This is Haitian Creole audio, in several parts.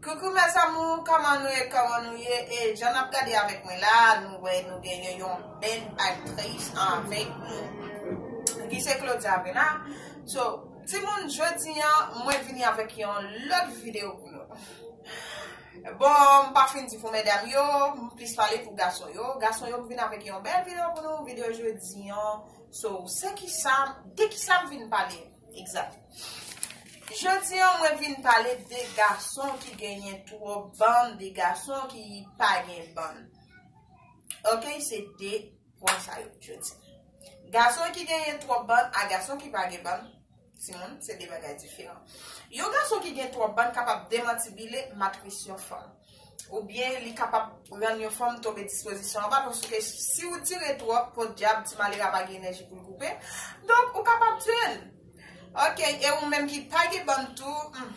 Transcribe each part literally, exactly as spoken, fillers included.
Coucou mes amours, kòman nou ye, kòman nou ye? E jan n ap gade avèk mwen la, nou wè nou genyen yon bèl aktris avèk nou, ki se Claudia Vena. So, timoun, jodi an, mwen vini avèk yon lòt videyo pou nou. Bon, m pa fin di pou medam yo, m plis pale pou gason yo. Gason yo, m vin avèk yon bèl videyo pou nou, videyo jodi an. So, se ki sa, de ki sa m vin pale? Egzat. Jodi an, mwen vin pale de gason ki genyen twòp bann, de gason ki pa gen bann. Ok, se de pwen sa yo jodi. Gason ki genyen twòp bann a gason ki pa gen bann, timoun, se de bagay diferan. Yon gason ki gen twòp bann kapab demantibile matris yon fanm. Oubyen li kapab rann yon fanm tonbe dispozisyon anba, paske si w dire twòp, podyab, ti malera pa gen enèji pou l koupe. Donk, ou kapab tiye l. Ok, e ou menm ki pa gen bann tou, hmm,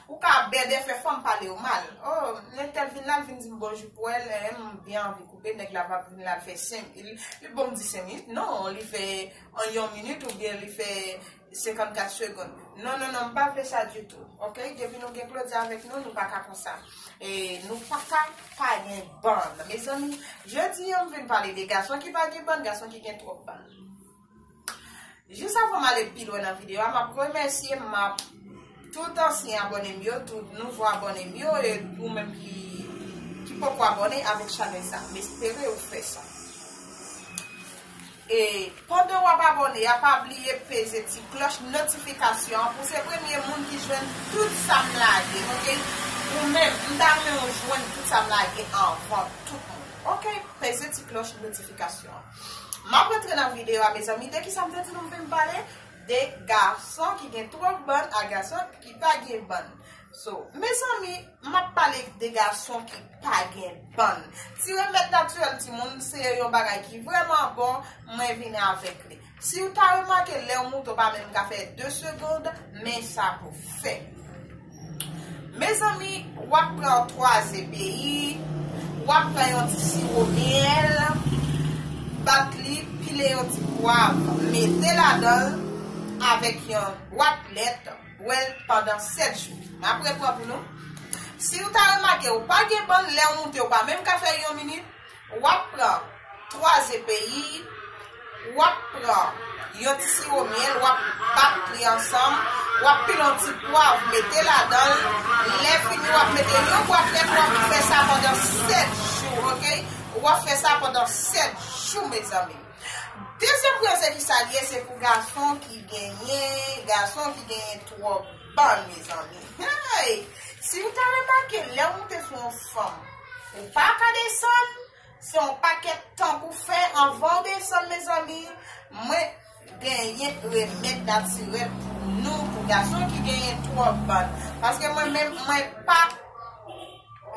ou ka bèdè fè fanm pale w mal. Oh, entèl vin la, l vin di m bonjou pou èl, eh, m byen anvi koupe, nèg la va vin la, l fè senk, li, li bon m di senk minit, non, li fè an yon minit oubyen li fè senkannkat segonn. Non, non, non, m pa vle sa ditou. Ok? Depi nou gen Claudia avèk nou, nou pa ka konsa. E nou pa ka pa gen bann. Mezanmi, jodi an, m vin pale de gason ki pa gen bann, gason ki gen twòp bann. Jis avan m ale pi lwen nan videyo a, m ap remèsye, m ap tout ansyen abòne m yo, tout nouvo abòne m yo, e ou menm ki, ki poko abòne avèk chanèl sa. M espere ou fè sa. E pandan w ap abòne a, pa bliye peze ti klòch notifikasyon an pou se premye moun ki jwenn tout sa m lage, ok? Ou menm, m ta renmen w jwenn tout sa m lage anvan tout moun, ok? Peze ti klòch notifikasyon an. M ap rantre nan videyo a, mezanmi, de ki sa m te di nou m vin pale? De gason ki gen twòp bann a gason ki pa gen bann. So, mezanmi, m ap pale de gason ki pa gen bann. Ti remèd natirèl timoun, se yon bagay ki vrèman bon, mwen vini avèk li. Si w ta remake, lè w moute, w pa menm ka fè de segonn, men sa pou fè. Mezanmi, w ap pran twa ze peyi, w ap pran yon ti siwo myèl, bat li, pile yon ti pwav, mete ladan l avèk yon bwat lèt, bwè l pandan sèt jou. M ap repran pou nou. Si w ta remake, ou pa gen bann, lè w moute, ou pa menm ka fè yon minit, w ap pran twa ze peyi, w ap pran yon ti siwo myèl, w ap bat li ansanm, w ap pile yon ti pwav, mete ladan l. Lè fini, w ap mete yon bwat lèt, w ap fè sa pandan sèt jou, ok? W ap fè sa pandan sèt jou, mezanmi. Dezyèm pwen se ki sa l ye, se pou gason ki genyen, gason ki genyen twòp bann, mezanmi. Hey! Si w ta remake, lè w moute sou yon fanm, ou pa ka desann, se yon pakèt tan pou fè anvan w desann, mezanmi. Mwen genyen remèd natirèl pou nou, pou gason ki genyen twòp bann. Paske mwen menm, mwen pa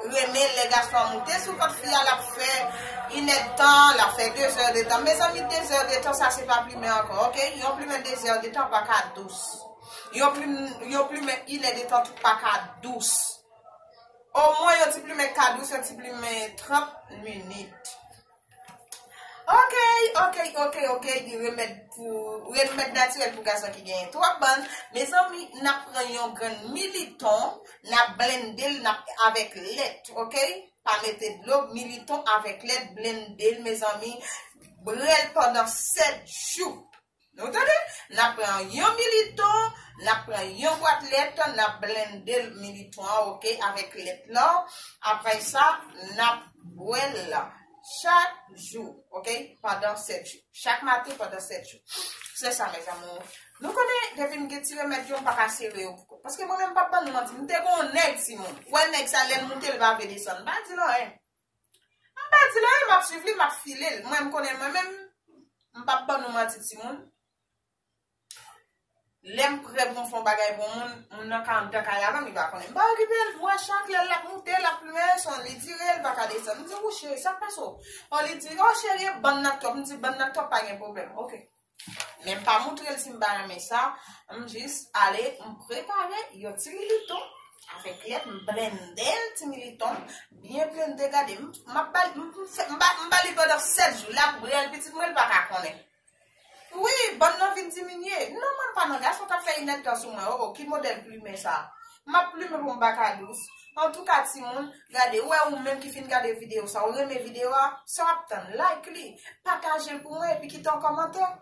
renmen lè gason an moute sou vant fi a, l ap fè inèdtan, l ap fè dezèdetan. Mezanmi, dezèdetan, sa se pa plimen ankò, ok? Yon plimen dezèdetan pa ka dous. Yon plim-, yon plimen inèdetan tou pa ka dous. Omwen yon ti plimen ka dous, yon ti plimen trant minit. Ok, ok, ok, ok, gen remèd pou, remèd natirèl pou gason ki genyen twòp bann. Mezanmi, n ap pran yon grenn militon, n ap blende l, n ap, avèk lèt, ok? Pa mete dlo, militon avèk lèt, blende l, mezanmi, bwè l pandan sèt jou. Nou tande? N ap pran yon militon, n ap pran yon bwat lèt, n ap blende militon an, ok, avèk lèt la. Apre sa, n ap bwè l chak jou, ok, pandan sèt jou. Chak maten pandan sèt jou. Se sa, mes amours. Nou konnen, depi m gen ti remèd yo, m pa ka sere yo pou kont. Paske mwen menm, m p ap ban nou manti. M te gen yon nèg, timoun. Ou wè nèg sa, lè l moute, l pa vle desann. M pa di l anyen. M pa di l anyen, m ap swiv li, m ap file l. Mwen, m konnen mwen menm, m p ap ban nou manti, timoun. Lè m prè pou m fè yon bagay pou yon moun, moun nan ka anndan kay la, li pa konnen. M pa okipe l, m wè chak lè l ap moute, l ap plimen, se yon li dire, l pa ka desann. M di, "Ou cheri, sa k pase w?" O, li di, "O, cheri, e bann nan k twòp." M di, "Bann nan k twòp, pa gen pwoblèm." Ok. Men m pa moutre l si m pa renmen sa. M jis ale, m prepare yon ti militon avèk lèt, m blende l, ti militon, byen blende, gade, m, m ap ba l, m, m fè, m ba, m ba li pandan sèt jou, l ap bwè l, pitit mwen, l pa ka konnen. Wi, bann nan vin diminye. Non, mwen pa nan gason k ap fè inèdtan sou mwen. Oh, ki modèl plimen sa? M ap plimen pou m pa ka dous. Antouka, timoun, gade, ou wè, ou menm ki fin gade videyo sa, ou renmen videyo a, sa w ap tann, like li, pataje l pou mwen, epi kite yon kòmantè.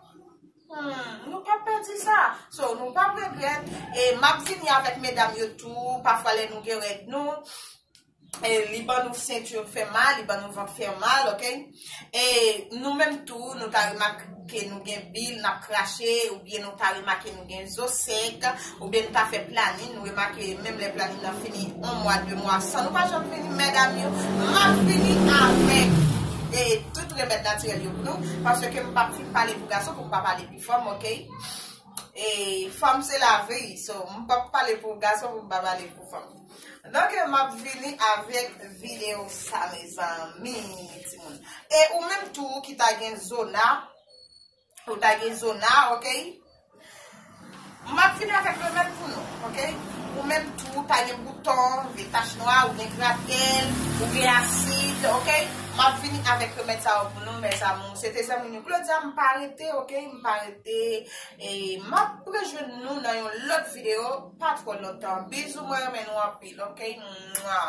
Hmm, nou p ap pèdi sa. So, nou p ap regrèt. E m ap vini avèk medam yo tou, pafwa lè nou gen règ nou. E li ban nou senti fè mal, li ban nou vant fè mal, ok? E nou menm tou, nou ta remake nou gen bil, n ap krache, oubyen nou ta remake nou gen zo sèk, oubyen nou ta fè planin, nou remake menm lè planin nan fini, yon mwa, de mwa, san nou pa janm vini, medam yo, m ap vini avèk e tout remèd natirèl yo pou nou, paske m p ap fin pale pou gason pou m pa pale pou fanm, ok? E fanm se lavi, so m p ap pale pou gason pou m pa pale pou fanm. Donk, m ap vini avèk videyo sa, mezanmi, timoun. E ou menm tou ki ta gen zona, ou ta gen zona, ok? M ap vini avèk remèd pou nou, ok? Ou menm tou, ou ta gen bouton, gen tach nwa, ou gen gratèl, ou gen asid, ok? M ap vini avèk remèd sa yo pou nou, mes amours. Se te zanmi nou Claudia, m pa rete, ok? M pa rete. E m ap rejwenn nou nan yon lòt videyo, pa twò lontan. Bizou, mwen renmen nou anpil, ok? Mwa.